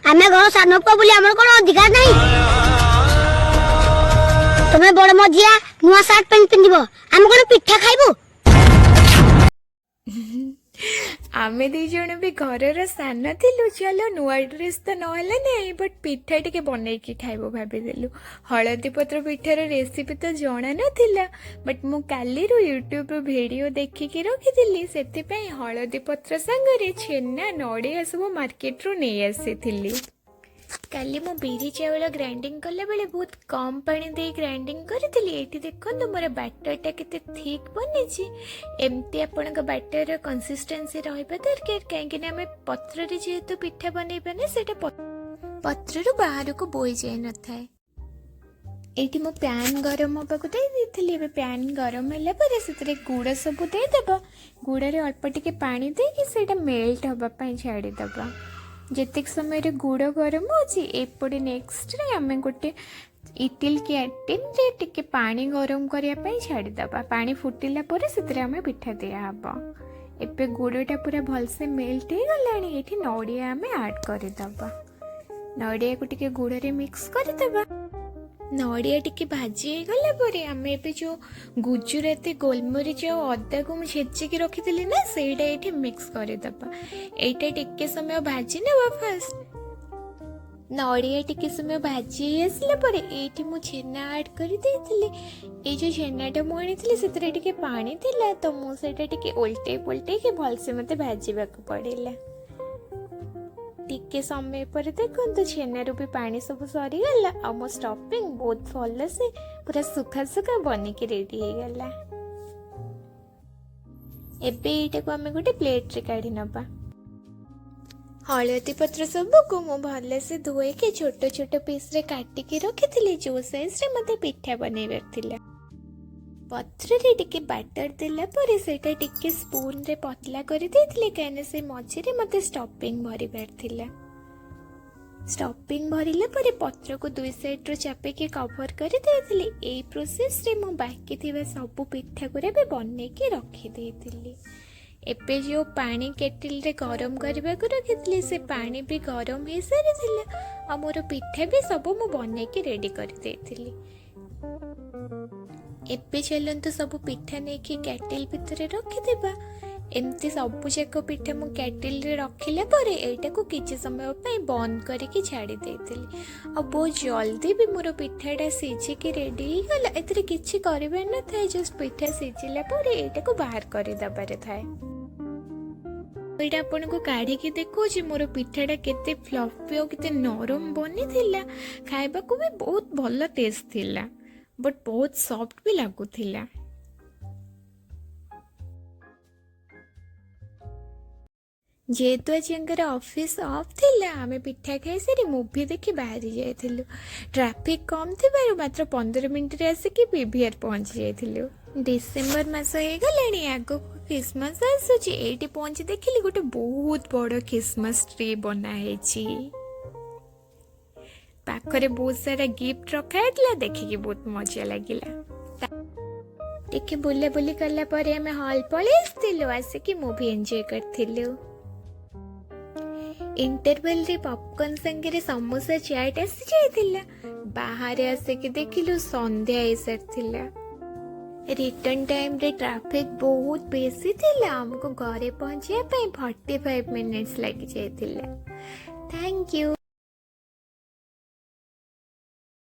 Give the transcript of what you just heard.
ଆମେ ଘର ସାନ ପୁଅ ବୋଲି ଆମର କଣ ଅଧିକାର ନାହିଁ? ତମେ ବଡ ମଝିଆ, ନୂଆ ସାର୍ଟ ପ୍ୟାଣ୍ଟ ପିନ୍ଧିବ, ଆମେ କଣ ପିଠା ଖାଇବୁ? ଆମେ ଦି ଜଣ ବି ଘରର ସାନ ଥିଲୁ। ଚାଲ, ନୂଆ ଡ୍ରେସ୍ ତ ନହେଲା ନାହିଁ, ବଟ୍ ପିଠା ଟିକେ ବନେଇକି ଖାଇବୁ ଭାବିଦେଲୁ। ହଳଦୀ ପତ୍ର ପିଠାର ରେସିପି ତ ଜଣା ନଥିଲା, ବଟ୍ ମୁଁ କାଲିରୁ ୟୁଟ୍ୟୁବରୁ ଭିଡ଼ିଓ ଦେଖିକି ରଖିଥିଲି। ସେଥିପାଇଁ ହଳଦୀ ପତ୍ର ସାଙ୍ଗରେ ଛେନା, ନଡ଼ିଆ ସବୁ ମାର୍କେଟରୁ ନେଇ ଆସିଥିଲି। କାଲି ମୁଁ ବିରି ଚାଉଳ ଗ୍ରାଇଣ୍ଡିଙ୍ଗ କଲାବେଳେ ବହୁତ କମ୍ ପାଣି ଦେଇ ଗ୍ରାଇଣ୍ଡିଙ୍ଗ କରିଥିଲି। ଏଇଠି ଦେଖନ୍ତୁ, ମୋର ବ୍ୟାଟରଟା କେତେ ଥିକ୍ ବନିଛି। ଏମିତି ଆପଣଙ୍କ ବ୍ୟାଟରର କନସିଷ୍ଟେନ୍ସି ରହିବା ଦରକାର, କାହିଁକିନା ଆମେ ପତ୍ରରେ ଯେହେତୁ ପିଠା ବନେଇବା ନା, ସେଇଟା ପତ୍ରରୁ ବାହାରକୁ ବୋହି ଯାଇନଥାଏ। ଏଇଠି ମୁଁ ପ୍ୟାନ୍ ଗରମ ହେବାକୁ ଦେଇ ଦେଇଥିଲି। ଏବେ ପ୍ୟାନ୍ ଗରମ ହେଲା ପରେ ସେଥିରେ ଗୁଡ଼ ସବୁ ଦେଇଦେବା। ଗୁଡ଼ରେ ଅଳ୍ପ ଟିକେ ପାଣି ଦେଇକି ସେଇଟା ମେଲ୍ଟ ହେବା ପାଇଁ ଛାଡ଼ିଦେବା। ଯେତିକି ସମୟରେ ଗୁଡ଼ ଗରମ ହେଉଛି, ଏପଟେ ନେକ୍ସଟରେ ଆମେ ଗୋଟେ ଇଟିଲି କେଟିଲରେ ଟିକେ ପାଣି ଗରମ କରିବା ପାଇଁ ଛାଡ଼ିଦେବା। ପାଣି ଫୁଟିଲା ପରେ ସେଥିରେ ଆମେ ପିଠା ଦିଆହେବ। ଏବେ ଗୁଡ଼ଟା ପୁରା ଭଲସେ ମେଲ୍ଟ ହେଇଗଲାଣି। ଏଇଠି ନଡ଼ିଆ ଆମେ ଆଡ଼୍ କରିଦେବା। ନଡ଼ିଆକୁ ଟିକେ ଗୁଡ଼ରେ ମିକ୍ସ କରିଦେବା। ନଡ଼ିଆ ଟିକେ ଭାଜି ହେଇଗଲା ପରେ ଆମେ ଏବେ ଯେଉଁ ଗୁଜୁରାତି, ଗୋଲମରିଚ ଆଉ ଅଦାକୁ ମୁଁ ଛେଚିକି ରଖିଥିଲି ନା, ସେଇଟା ଏଇଠି ମିକ୍ସ କରିଦେବା। ଏଇଟା ଟିକେ ସମୟ ଭାଜି ନେବା ଫାଷ୍ଟ। ନଡ଼ିଆ ଟିକେ ସମୟ ଭାଜି ହେଇ ଆସିଲା ପରେ ଏଇଠି ମୁଁ ଛେନା ଆଡ଼୍ କରିଦେଇଥିଲି। ଏଇ ଯେଉଁ ଛେନାଟା ମୁଁ ଆଣିଥିଲି, ସେଥିରେ ଟିକେ ପାଣି ଥିଲା, ତ ମୁଁ ସେଇଟା ଟିକେ ଓଲଟେଇ ପୋଲଟେଇକି ଭଲସେ ମୋତେ ଭାଜିବାକୁ ପଡ଼ିଲା। ଟିକେ ସମୟ ପରେ ଦେଖନ୍ତୁ, ଛେନାରୁ ବି ପାଣି ସବୁ ସରିଗଲା ଆଉ ମୋ ଷ୍ଟଫିଂ ବହୁତ ଭଲସେ ପୁରା ଶୁଖା ଶୁଖା ବନିକି ରେଡ଼ି ହେଇଗଲା। ଏବେ ଏଇଟାକୁ ଆମେ ଗୋଟେ ପ୍ଲେଟ୍ରେ କାଢ଼ି ନେବା। ହଳଦୀ ପତ୍ର ସବୁକୁ ମୁଁ ଭଲସେ ଧୋଇକି ଛୋଟ ଛୋଟ ପିସ୍ରେ କାଟିକି ରଖିଥିଲି, ଯେଉଁ ସାଇଜ୍ରେ ମୋତେ ପିଠା ବନେଇବାର ଥିଲା। ପତ୍ରରେ ଟିକେ ବାଟର ଦେଲା ପରେ ସେଇଟା ଟିକେ ସ୍ପୁନରେ ପତଲା କରିଦେଇଥିଲି, କାହିଁକିନା ସେ ମଝିରେ ମୋତେ ଷ୍ଟଫିଂ ଭରିବାର ଥିଲା। ଷ୍ଟଫିଂ ଭରିଲା ପରେ ପତ୍ରକୁ ଦୁଇ ସାଇଡ଼ରୁ ଚାପିକି କଭର କରିଦେଇଥିଲି। ଏଇ ପ୍ରୋସେସରେ ମୁଁ ବାକି ଥିବା ସବୁ ପିଠା ଗୁଡ଼ା ବି ବନେଇକି ରଖିଦେଇଥିଲି। ଏବେ ଯେଉଁ ପାଣି କେଟିଲରେ ଗରମ କରିବାକୁ ରଖିଥିଲି, ସେ ପାଣି ବି ଗରମ ହେଇସାରିଥିଲା ଆଉ ମୋର ପିଠା ବି ସବୁ ମୁଁ ବନେଇକି ରେଡ଼ି କରିଦେଇଥିଲି। ଏବେ ଚାଲନ୍ତୁ, ସବୁ ପିଠା ନେଇକି କ୍ୟାଟେଲ ଭିତରେ ରଖିଦେବା। ଏମିତି ସବୁ ଯାକ ପିଠା ମୁଁ କ୍ୟାଟେଲରେ ରଖିଲା ପରେ ଏଇଟାକୁ କିଛି ସମୟ ପାଇଁ ବନ୍ଦ କରିକି ଛାଡ଼ି ଦେଇଥିଲି ଆଉ ବହୁତ ଜଲ୍ଦି ବି ମୋର ପିଠାଟା ସିଝିକି ରେଡ଼ି ହେଇଗଲା। ଏଥିରେ କିଛି କରିବାର ନଥାଏ, ଜଷ୍ଟ ପିଠା ସିଝିଲା ପରେ ଏଇଟାକୁ ବାହାର କରିଦେବାରେ ଥାଏ। ଏଇଟା ଆପଣଙ୍କୁ କାଢ଼ିକି ଦେଖାଉଛି, ମୋର ପିଠାଟା କେତେ ଫ୍ଲଫି ଆଉ କେତେ ନରମ ବନିଥିଲା। ଖାଇବାକୁ ବି ବହୁତ ଭଲ ଟେଷ୍ଟ ଥିଲା, ବଟ୍ ବହୁତ ସଫ୍ଟ ବି ଲାଗୁଥିଲା। ଯେହେତୁ ଆଜି ୟାଙ୍କର ଅଫିସ୍ ଅଫ୍ ଥିଲା, ଆମେ ପିଠା ଖାଇସାରି ମୁଭି ଦେଖି ବାହାରି ଯାଇଥିଲୁ। ଟ୍ରାଫିକ୍ କମ୍ ଥିବାରୁ ମାତ୍ର 15 ମିନିଟ୍ରେ ଆସିକି ପିଭିଆର୍ ପହଞ୍ଚି ଯାଇଥିଲୁ। ଡିସେମ୍ବର ମାସ ହେଇଗଲାଣି, ଆଗକୁ ଖ୍ରୀଷ୍ଟମାସ ଆସୁଛି। ଏଇଠି ପହଞ୍ଚି ଦେଖିଲି ଗୋଟେ ବହୁତ ବଡ଼ ଖ୍ରୀଷ୍ଟମାସ ଟ୍ରି ବନା ହେଇଛି। ପାଖରେ ବହୁତ ସାରା ଗିଫ୍ଟ ରଖା ହେଇଥିଲା। ଦେଖିକି ବହୁତ ମଜା ଲାଗିଲା। ଟିକେ ବୁଲାବୁଲି କଲା ପରେ ଆମେ ହଲ୍ ପଳେଇ ଆସିଥିଲୁ। ଆସିକି ମୁଭି ଏନ୍ଜୟ କରିଥିଲୁ। ଇଣ୍ଟରଭେଲରେ ପପକର୍ନ ସାଙ୍ଗରେ ସମୋସା, ଚାଟ୍ ଆସିଯାଇଥିଲା। ବାହାରେ ଆସିକି ଦେଖିଲୁ ସନ୍ଧ୍ୟା ହେଇସାରିଥିଲା। ରିଟର୍ନ ଟାଇମ୍ରେ ଟ୍ରାଫିକ୍ ବହୁତ ବେଶୀ ଥିଲା। ଆମକୁ ଘରେ ପହଞ୍ଚିବା ପାଇଁ 45 ମିନିଟ୍ସ ଲାଗିଯାଇଥିଲା। Thank you.